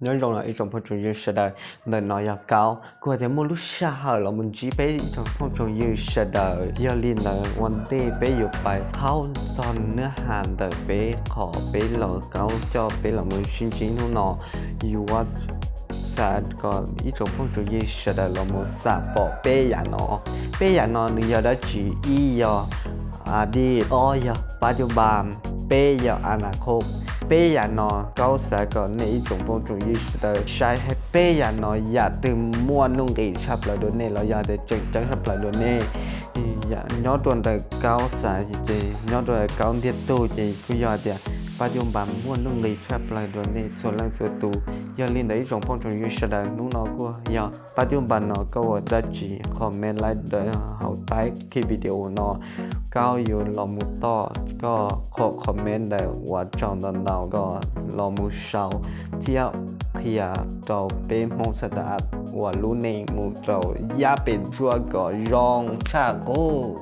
Nyob zoo los ib tsoom phooj tsoom ywg sawv daws, ntawm no yog Kaub. Kuv hais tias muaj lub sij hawm los mus ntsib peb ib tsoom phooj tsoom ywg sawv daws, yog li ntawd ua ntej peb yuav pais thaub txog ntawm peb qhov peb los Kaub coj peb los mus sib ntsib hnub no, yuav xav kom ib tsoom phooj tsoom ywg sawv daws los mus xam pom peb yam no. Peb yam no nws yog dab tsi? Ib yog a di, ob yog pab cub npas, peb yog a na khos. Peb yam no Kaub xav kom nej ib tsoom phooj tsoom ywg sawv daws saib peb yam no yam twg muaj nuj nqis tshaj plaws dua nej los yog tias tseem ceeb tshaj plaws dua nej. Nyob rau ntawm Kaub xav ces nyob rau Kaub ntiag tug ces kuj yog tias pab cub npas muaj nuj nqis tshaj plaws dua nej txhua leej txhua tus. Yog li ntawd ib tsoom phooj tsoom ywg sawv daws, hnub no kuj yog pab cub npas no koj ua dab tsi, comment laib hauv tag kis video no, Kaub yuav los mus toj koj qhov comment ntawd uas tsaug ntau ntau kom los mus sau thiab qhia rau peb Hmoob xav tas uas lub neej mus rau yaj pem tsuaj kom zoo tshaj qub.